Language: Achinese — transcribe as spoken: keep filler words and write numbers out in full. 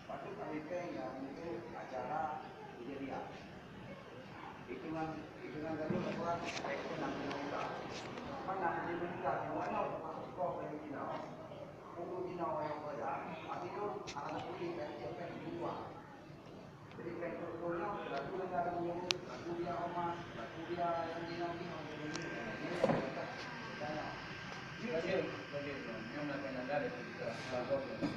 Patut kami péng nyang untuk acara kejadian. Hitungan, hitungan gaji berkurang, itu enam puluh juta. Mana enam puluh juta, semua itu termasuk kos dari Cina. Untuk Cina yang kerja, tapi tu akan terpilih dari siapa yang di luar. Jadi, péng untuk tu, lagu negara menyuruh, lagu dia emas, lagu dia yang dia ni, orang dia ni, dia yang kata, dia nak. Dia dia, dia dia, dia nak kena dari kita, lagu dia.